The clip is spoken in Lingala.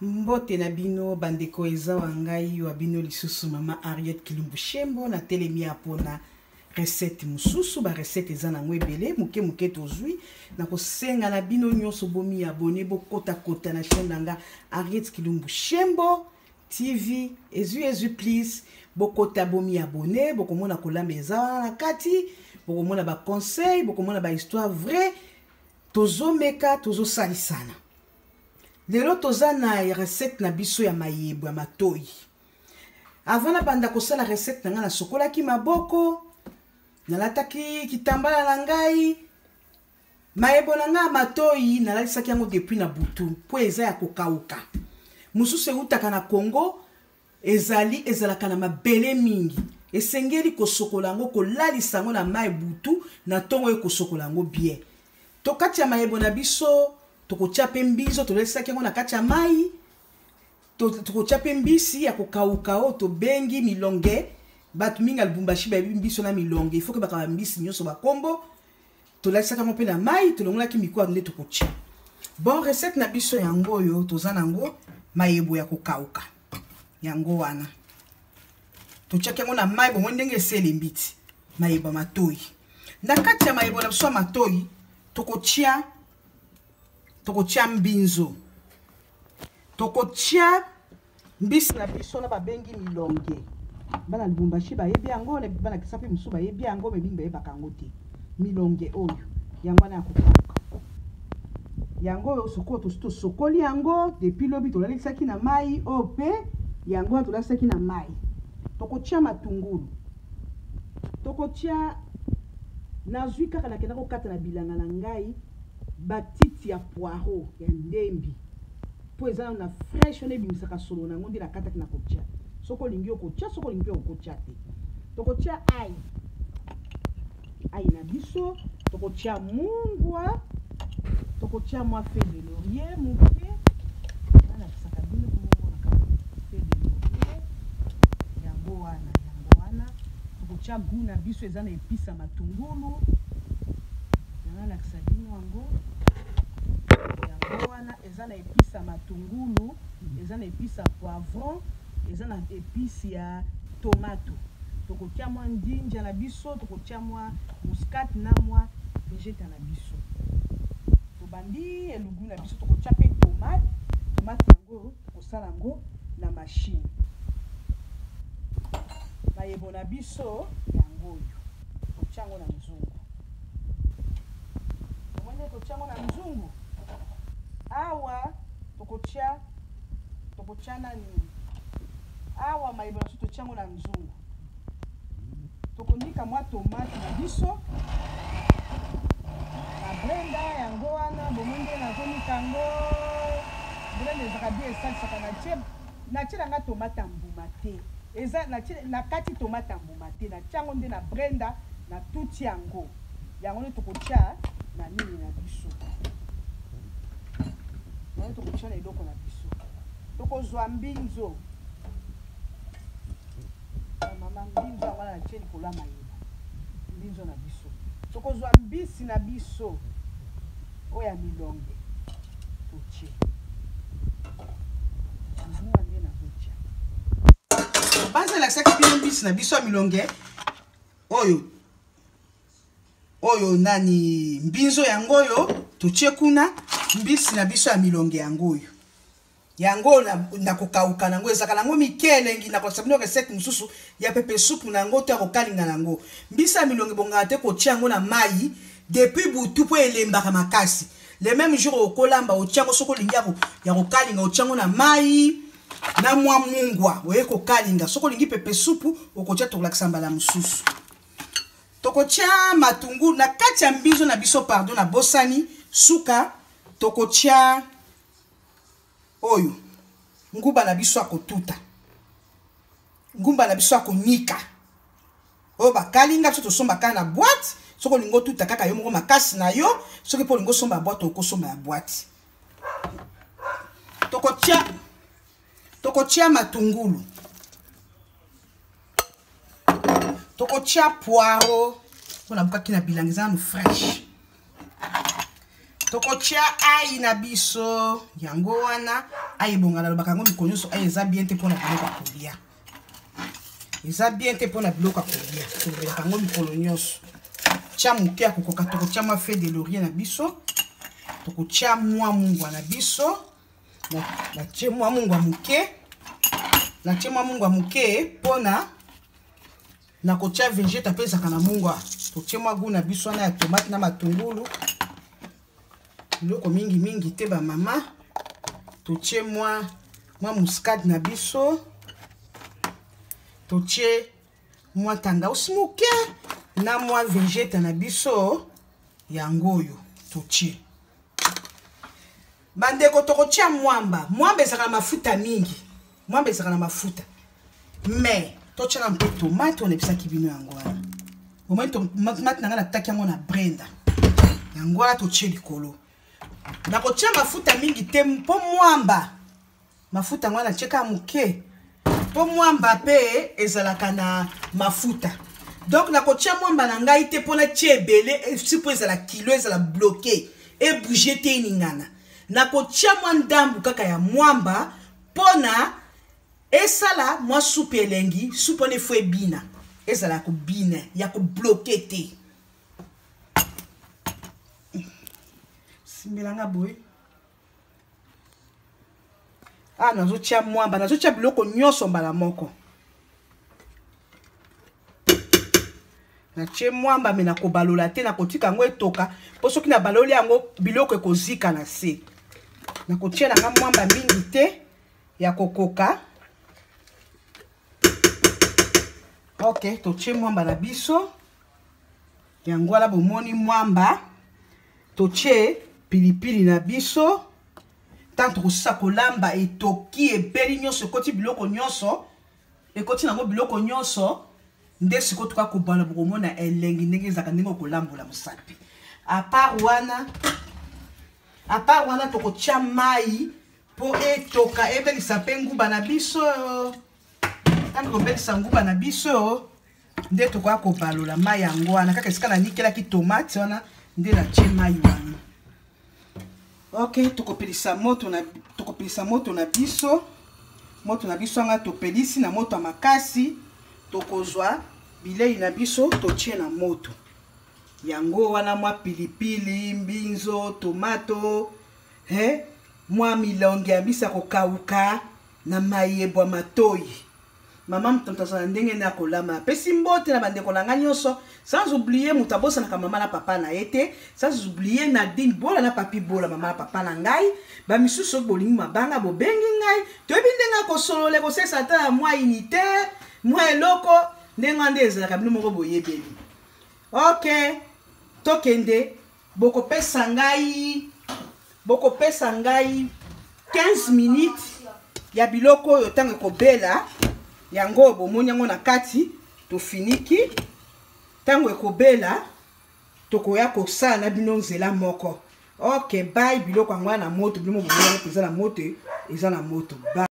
Mbote na bino bandeko, eza wa ngai wa bino lisusu mama Harriet Kilumbu Shembo. Natelemi ya pona recette mosusu. Ba recette eza nango ebele, moke moke tozwi. Nakosenga na bino nyonso bomi abonner, bokotakota na chaîne na nga Harriet Kilumbu Shembo TV. Ezwi ezwi, please bokota, bomi abonner. Bokomona kolamba eza wana na kati, bokomona ba conseil, bokomona ba histoire vrai. Tozomeka, tozosalisana. Lelo toza na recette na biso ya mayebo ya matoi. Avant nabanda kosala recette na ngai, nasokolaki maboko, nalataki kitambala na ngai. Mayebo na ngai ya matoi, nalalisaki yango depuis na butu mpo eza ya kokauka. Mosusu eutaka na Congo, ezali ezalaka na mabele mingi. Esengeli kosokola yango, kolalisa yango na mai butu, na ntongo oyo kosokola yango bien. To kati ya mayebo na biso tokotia mpe mbinzo, tolalisaki yango na kati ya mai. Tokotia mpe mbisi ya kokauka oyo tobengi milonge. Bato mingi ya Lubumbashi bayebi mbiso na milonge. Ifo kebaka bambisi nyonso bakombo. Tolalisaki yango mpe na mai, tolongolaki mikuwa nde tokotia. Bon, recette na biso yango oyo toza nango, mayebo ya kokauka yango wana. Totiaki yango na mai, bomoi ndenge esi elembi ti mayebo ya matoi. Na kati ya mayebo na biso ya matoi tokotia mbinzo, tokotia mbisi na biso na babengi milonge. Bana Lubumbashi bayebi yango, bana Kisa mpe mosusu bayebi yango, me mingi bayebaka yango te. Milonge oyo yango wana ya kokauka, yango oyo sikoyo tosi tosokoli yango depuis lobi, tolalisaki na mai. Oyo mpe yango wana tolalisaki na mai. Tokotia matungulu, tokotia. Nazwi kaka, nakenda kokata na bilanga na ngai batiti ya poireau ya ndembi mpo eza nano na fraîche wana, ebimisaka solo na yango nde nakataki na kotia. Soki olingi okotia, soki olingi mpe okotia te. Tokotia ail, ail na biso, tokotia mungwa, tokotia mwa feuille de laurier moke. Nalakisaka bino mpo bomonaka feuille de laurier yango wana. Yango wana tokotia goût na biso, eza na épice ya matungulu. Nalakisa bino yango, yango wana eza na épice ya matungulu, eza na épice ya poivron, eza na épice ya tomato. Tokotia mwa ndinja na biso, tokotia mwa muscade na mwa vegeta na biso. Tobandi elugu na biso, tokotia mpe tomate. Tomate yango tokosala yango na machine. Mayebo na biso yango oyo, tokotia yango na nzungu. Omoni, totia yango na nzungu awa. Tokotia nani awa? Mayebo na biso totia yango na nzungu. Tokonika mwa tomate na biso na blender. Yango wana bomoi nde nazonika yango. Blender ezalaka bien, esalisaka. Natie nanga tomate ya mbuma te, eza na kati tomate ya mbuma te. Natie yango nde na blender, natuti yango. Yango nde tokotia na nini na biso, yango tokotia na eloko na biso. Tokozwa mbinzo, mama mbinzo yango wana natie likolo ya mayebo mbinzo na biso. Tokozwa mbisi na biso oyo ya milonge, totie mbuma nde nazotia. Bazalakisaki bino mbisi na biso ya milonge oyo. Oyo nani? Mbinzo yango oyo totie kuna. Mbisi na biso ya milonge yango oyo, yango na kokauka nango ezalaka nango mike, elengi. Nakolakisa bino recette mosusu ya pepe supu na yango to ya kokalinga nango. Mbisi ya milonge bongaka te kotia yango na mai depuis butu mpo elembaka makasi. Le même jour okolamba, otia yango. Soki olingi ya kokalinga, otia yango na mai na mwa mungwa, oye kokalinga. Soki olingi pepe supu, okotia. Tokolakisa mbala mosusu. Tokotia matungulu na kati ya mbizo na biso. Pardon, nabosani suka. Tokotia oyo nguba na biso ya kotuta, ngumba na biso ya konika oyo bakalinga. Biso tosomba kaka na boîte. Soki olingi otuta kaka yo moko makasi na yo, soki mpo olingi osomba boîte, okosomba ya boîte. Tokotia matungulu, tokotia poireau mpona bukaki na bilanga, eza nanu fraîche. Tokotia ail na biso yango wana. Ayi ebonga, nalobaka yango mikolo nyonso, ayi eza bien te mpona biloko ya kolia. Eza bien te mpona biloko ya kolia, tolobelaka yango mikolo nyonso. Tia moke ya kokoka, tokotia mwa feuille de laurier na biso, tokotia mwa mungwa na biso. Natie mwa mungwa moke, natie mwa mungwa moke mpona nakotia vegeta mpe ezalaka na mungwa. Totie mwa goût na biso wana ya tomate na matungulu, biloko mingi mingi te bamama. Totie mwa muscade na biso, totie mwa tangausi moke na mwa vegeta na biso yango oyo totie. Bandeko, tokotia mwamba. Mwamba ezalaka na mafuta mingi, mwamba ezalaka na mafuta, mais totia na mpe tomate oyo nayebisaki bino yango wana. Omoni tomate na ngai, nataki yango na brenda, yango wana totie likolo. Nakotia mafuta mingi te mpo mwamba mafuta yango wana natie kaka moke, mpo mwamba mpe ezalaka na mafuta. Donc nakotia mwamba na ngai te mpo natia ebele, si mpo ezala kilo, ezala bloqué, ebouge te, eningana. Nakotia mwa ndambu kaka ya mwamba mpona esala mwa supu elengi. Supu wana efo ebina, ezala ya kobina, ya kobloquer te. Simbelanga boye. Ah, nazotia mwamba, nazotia biloko nyonso mbala moko. Natie mwamba, me nakobalola te, nakotika yango etoka, mpo soki nabaloli yango, biloko ekozika na se. Nakotia nanga mwamba mingi te, ya kokoka. Ok, totie mwamba na biso yango wana. Bomoni mwamba, totie pilipili na biso. Ntango tokosisa kolamba, etoki, ebeli nyonso, ekoti biloko nyonso, ekoti nango biloko nyonso, nde sikoyo toka kobala. Bokomona elengi ndenge ezalaka, ndenge okolambola mosapi. À part wana, tokotia mai mpo etoka, ebelisa mpe nguba na biso. Ntango kobelisa nguba na biso, nde tokoya kobalola mai yango wana kaka esika nanikelaki tomate wana, nde natie mai wana. Ok, tokopelisa moto na biso. Moto na biso anga topelisi na moto ya makasi. Tokozwa bilei na biso, totie na moto yango wana, mwa pilipili, mbinzo, tomato, he, mwa milongi ya mbisi ya kokauka na mayebwa matoi. Mama moto azala ndenge nde akolama. Apesi mbote na bandeko na ngai nyonso, sans oublier moto abosanaka mama na papa na ye te, sans oublier Nadine Bola na Papi Bola, mama na papa na ngai. Bamisusu, soki bolingi mabanga, bobengi ngai, toyebi ndenge akosolola, ekosalisa ata ya mwa unité, mwa eloko ndenge wana nde ezalaka, bino moko boyebeli. Ok, tokende. Bokopesa ngai 15 minutes ya biloko oyo. Ntango ekobela yango oyo bomoni yango na kati, tofiniki. Ntango ekobela, tokoya kosala na bino nzela moko. Ok, bye. Biloko yango wana na moto, bino bomoni yango mpenza na moto, eza na moto. Bye.